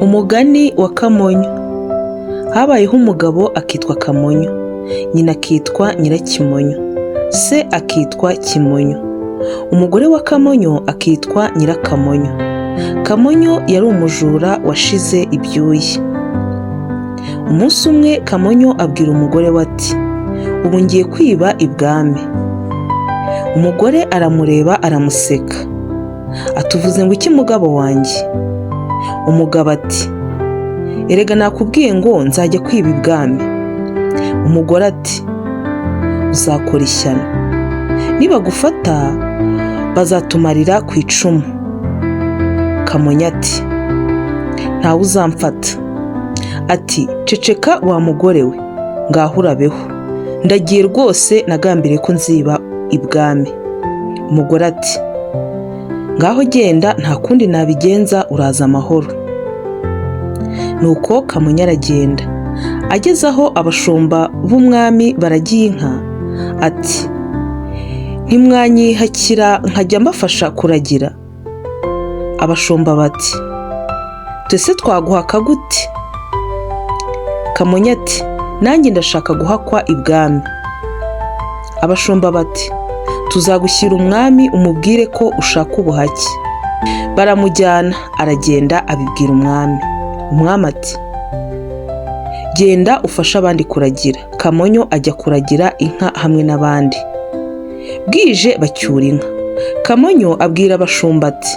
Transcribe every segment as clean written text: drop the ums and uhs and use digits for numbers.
Umugani wa Kamonyo. Habayeho umugabo akitwa Kamonyo, nyina akitwa Nyirakimonyo, se akitwa Kimonyo. Umugore wa Kamonyo akitwa Nyirakamonyo. Kamonyo yari umujura washize ibyuya. Umunsi umwe Kamonyo abwira umugore we ati: "Ubu ngiye kwiba ibwami." Umugore aramureba aramuseka. Atuvuze ngo iki mugabo wanjye? Umugabo ati: "Erega nakubwiye ngo nzajya kwiba ibwami." Umugore ati: "Uzakora ishyano. Nibagufata bazatumarira ku icumu." Kamonyo ati: "Ntawe uzamfata." Ati: "Ceceka wa mugore we, ngaho urabeho. Ndagiye rwose, nagambiriye ko nziba ibwami." Umugore ati: "Ngaho genda, nta kundi nabigenza, uraza amahoro." Nuko Kamonyo aragenda. Ageze aho abashumba b'umwami baragiye inka, ati: "Ntimwanyihakira nkajya mbafasha kuragira?" Abashumba bati: "Twese twaguhaka gute?" Kamonyo ati: "Nanjye ndashaka guhakwa ibwami." Abashumba bati: "Tuzagushyira umwami umubwire ko ushaka ubuhake." Baramujyana, aragenda abibwira umwami. Umwami ati: "Genda ufashe abandi kuragira." Kamonyo ajya kuragira inka hamwe n'abandi. Bwije bacyura inka. Kamonyo abwira abashumba ati: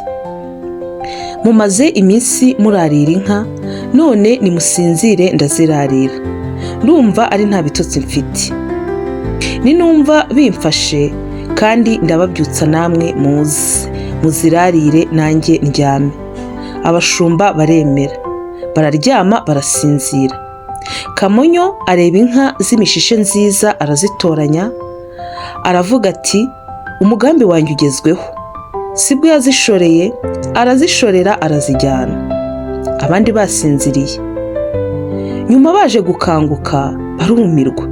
"Mumaze iminsi murarira inka, none nimusinzire ndazirarira. Ndumva ari nta bitotsi mfite. Ninumva bimfashe kandi ndababyutsa, namwe muze muzirarire nanjye ndyame." Abashumba baremera, bararyama barasinzira. Kamonyo areba inka z'imishishe nziza arazitoranya, aravuga ati: "Umugambi wanjye ugezweho." Sibwo yazishoreye, arazishorera arazijyana, abandi basinziriye. Nyuma baje gukanguka barumirwa,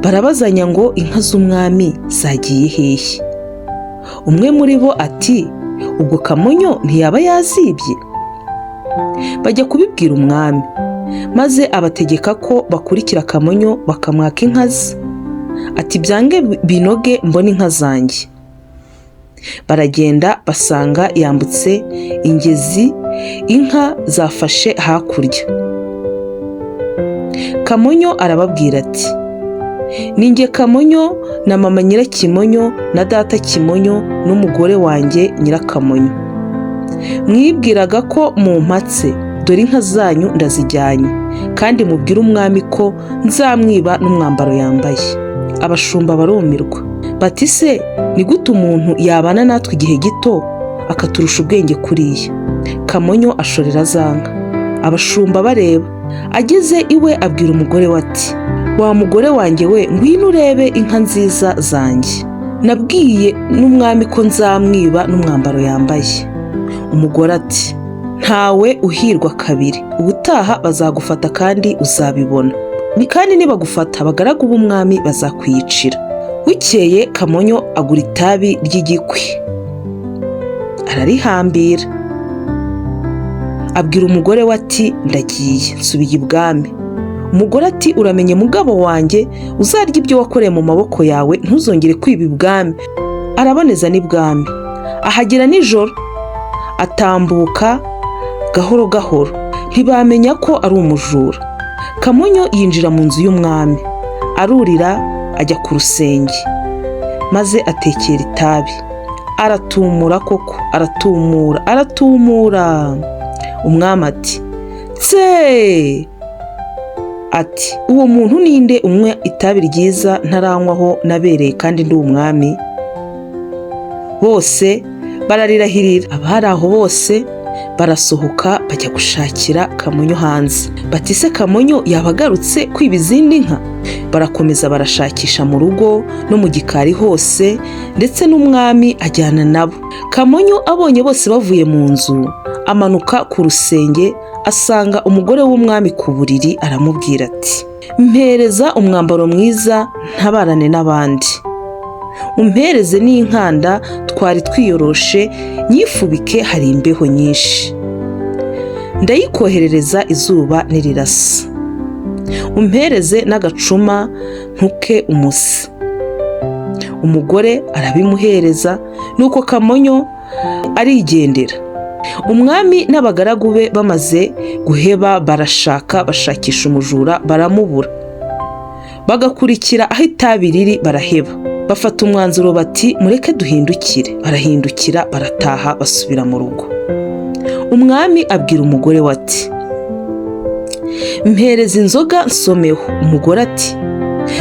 barabazanya ngo: "Inka z'umwami zagiye hehe?" Umwe muri bo ati: "Ubwo Kamonyo ntiyaba yazibye?" Bajya kubibwira umwami, maze abategeka ko bakurikira Kamonyo bakamwaka inka ze. Ati: "Byange binoge mbone inka zanjye." Baragenda basanga yambutse ingezi, inka zafashe hakurya. Kamonyo arababwira ati: "Ni njye Kamonyo na mama Nyirakimonyo na data Kimonyo n'umugore wanjye Nyirakamonyo. Mwibwiraga ko mumpatse, dore inka zanyu ndazijyanye, kandi mubwire umwami ko nzamwiba n'umwambaro yambaye." Abashumba barumirwa bati: "Se ni gute umuntu yabana natwe igihe gito akaturusha ubwenge kuriya?" Kamonyo ashorera za nka abashumba bareba. Ageze iwe abwira umugore we ati: "Wa mugore wanjye we, ngwino urebe inka nziza zanjye. Nabwiye n'umwami ko nzamwiba n'umwambaro yambaye." Umugore ati: "Ntawe uhirwa kabiri, ubutaha bazagufata kandi uzabibona. Kandi nibagufata abagaragu b'umwami bazakwiyicira." Bukeye Kamonyo agura itabi ry'igikwi ararihambira, abwira umugore we ati: "Ndagiye, nsubiye ibwami." Umugore ati: "Uramenye mugabo wanjye, uzarya ibyo wakoreye mu maboko yawe, ntuzongere kwiba ibwami." Araboneza n'ibwami. Ahagera nijoro, atambuka gahoro gahoro, ntibamenya ko ari umujura. Kamonyo yinjira mu nzu y'umwami, arurira ajya ku rusenge, maze atekera itabi, aratumura koko, aratumura, aratumura. Umwami ati: "Tse!" Ati: "Uwo muntu ninde unywa itabi ryiza ntaranywaho nabereye kandi ndi umwami?" Bose bararirahirira. Abari aho bose barasohoka bajya gushakira Kamonyo hanze. Bati: "Se Kamonyo yaba agarutse kwiba izindi nka?" Barakomeza barashakisha mu rugo no mu gikari hose, ndetse n'umwami ajyana nabo. Kamonyo abonye bose bavuye mu nzu, amanuka ku rusenge, asanga umugore w'umwami ku buriri, aramubwira ati: "Mpereza umwambaro mwiza ntabarane n'abandi, umpereze n'inkanda twari twiyoroshe nyifubike, hari imbeho nyinshi." Ndayikoherereza izuba nirirasa, umpereze n'agacuma ntuke umuse. Umugore arabimuhereza, nuko Kamonyo arigendera. Umwami n'abagaragu be bamaze guheba, barashaka, bashakisha umujura baramubura, bagakurikira aho itabi riri baraheba. Bafata umwanzuro bati: "Mureke duhindukire." Barahindukira, barataha, basubira mu rugo. Umwami abwira umugore we ati: "Mpereza inzoga nsomeho." Umugore ati: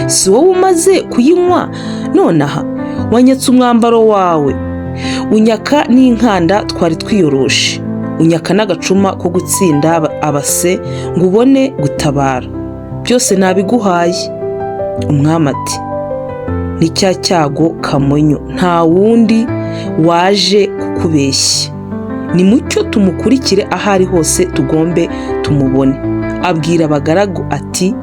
"Si wowe umaze kuyinywa nonaha? Wanyatse umwambaro wawe, unyaka n'inkanda twari twiyoroshe, unyaka n'agacuma ko gutsinda abase ngo ubone gutabara. Byose nabiguhaye." Umwami ati: "Ni cya cyago Kamonyo, nta wundi waje kukubeshya. Ni mucyo tumukurikire aho ari hose, tugombe tumubone." Abwira abagaragu ati: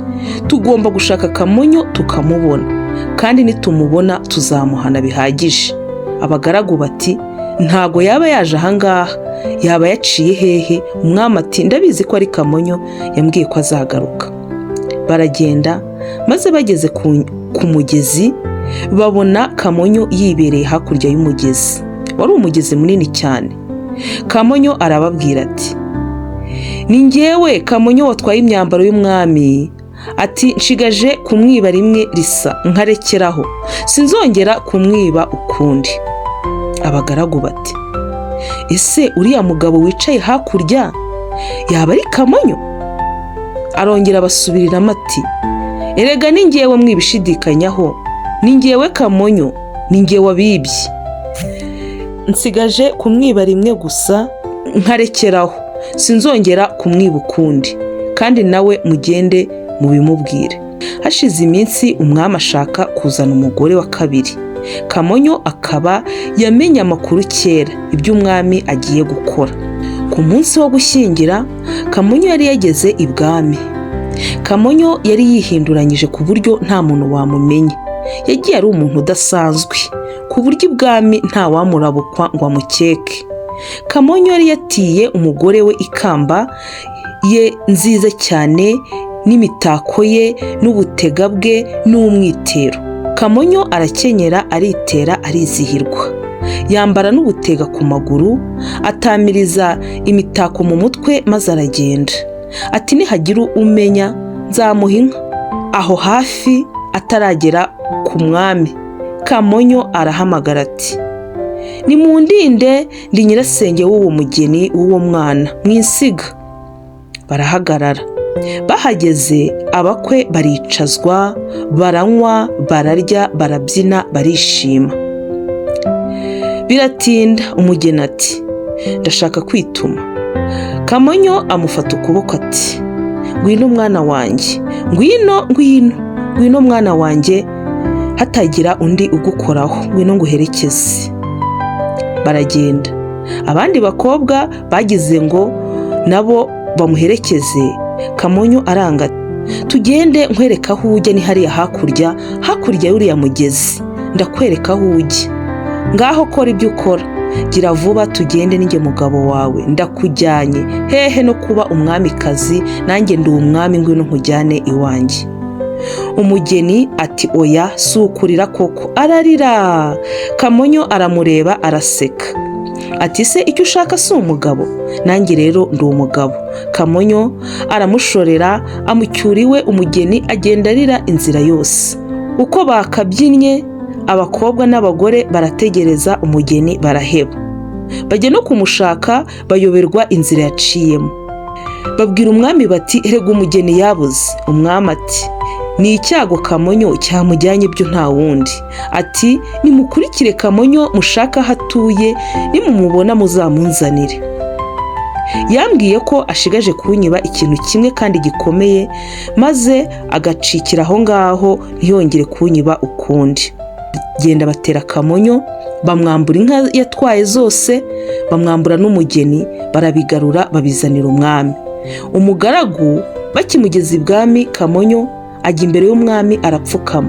"Tugomba gushaka Kamonyo tukamubona, kandi nitumubona tuzamuhana bihagije." Abagaragu bati: "Ntago yaba yaje ahangaha, yaba yaciye hehe?" Umwami ati: "Ndabizi ko ari Kamonyo, yambwiye ko azagaruka." Baragenda, maze bageze ku mugezi babona Kamonyo yibereye hakurya y'umugezi. Wari umugezi munini cyane. Kamonyo arababwira ati: "Ni ngewe Kamonyo watwaye imyambaro y'umwami." Ati: "Nshigaje kumwiba rimwe risa nkarekeraho, sinzongera kumwiba ukundi." Abagaragu bati: "Ese uriya mugabo wicaye hakurya yaba ari Kamonyo?" Arongera abasubiriramo ati: "Erega ni ngewe, mwibishidikanyaho, ni ngewe Kamonyo, ni ngewe wabibye. Nsigaje kumwiba rimwe gusa nkarekeraho, sinzongera kumwiba ukundi, kandi nawe mugende mubimubwire." Hashize iminsi umwami ashaka kuzana umugore wa kabiri. Kamonyo akaba yamenye amakuru kera ibyo umwami agiye gukora. Ku munsi wo gushyingira, Kamonyo yari yageze ibwami. Kamonyo yari yihinduranyije ku buryo nta muntu wamumenya. Yagiye ari umuntu udasanzwe ku buryo ibwami nta wamurabukwa ngo amukeke. Kamonyo yari yatiye umugore we ikamba ye nziza cyane n'imitako ye n'ubutega bwe n'umwitero. Kamonyo arakenyera, aritera, arizihirwa, yambara n'ubutega ku maguru, atamiriza imitako mu mutwe, maze aragenda. Ati: "Nihagira umenya nzamuha inka." Aho hafi ataragera ku mwami, Kamonyo arahamagara ati: "Nimundinde, ndi nyirasenge w'uwo mugeni w'uwo mwana, mwisiga." Barahagarara. Bahageze, abakwe baricazwa, baranywa, bararya, barabyina, barishima. Biratinda, umugeni ati: "Ndashaka kwituma." Kamonyo amufata ukuboko ati: "Ngwino mwana wanjye, ngwino, ngwino, ngwino mwana wanjye, hatagira undi ugukoraho, ngwino nguherekeze." Baragenda. Abandi bakobwa bagize ngo nabo bamuherekeze, Kamonyo aranga: "Tugende nkwereka aho ujya, ni hariya hakurya, hakurya y'uriya mugezi, ndakwereka aho ujya. Ngaho kora ibyo ukora, gira vuba tugende, ninjye mugabo wawe, ndakujyanye. Hehe no kuba umwamikazi, nanjye ndi umwami, ngwino nkujyane iwanjye." Umugeni ati: "Oya, si ukurira koko." Ararira. Kamonyo aramureba, araseka, ati: "Se icyo ushaka si umugabo? Nanjye rero ndi umugabo." Kamonyo aramushorera, amucyura iwe. Umugeni agenda arira inzira yose. Uko bakabyinnye, abakobwa n'abagore barategereza umugeni baraheba, bajya no kumushaka bayoberwa inzira yaciyemo. Babwira umwami bati: "Erega umugeni yabuze." Umwami ati: "Ni icyago Kamonyo cyamujyanye byo, nta wundi." Ati: "Nimukurikire Kamonyo mushake aho atuye, nimumubona muzamunzanire. Yambwiye ko ashigaje kunyiba ikintu kimwe kandi gikomeye, maze agacikira aho ngaho, ntiyongere kunyiba ukundi." Genda batera Kamonyo, bamwambura inka yatwaye zose, bamwambura n'umugeni, barabigarura, babizanira umwami. Umugaragu bakimugeza ibwami, Kamonyo ajya imbere y'umwami, arapfukama,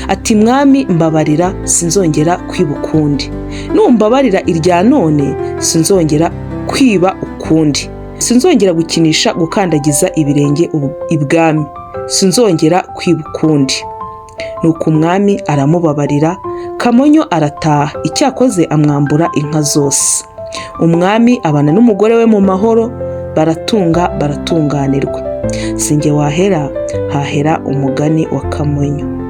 ati: "Mwami, mbabarira, sinzongera kwiba ukundi. Numbabarira irya none, sinzongera kwiba ukundi." Sinzongera gukinisha gukandagiza ibirenge ibwami, sinzongera kwiba ukundi. Nuko umwami aramubabarira, Kamonyo arataha, icyakoze amwambura inka zose. Umwami abana n'umugore we mu mahoro, baratunga baratunganirwa. Si njye wahera, hahera umugani wa Kamonyo.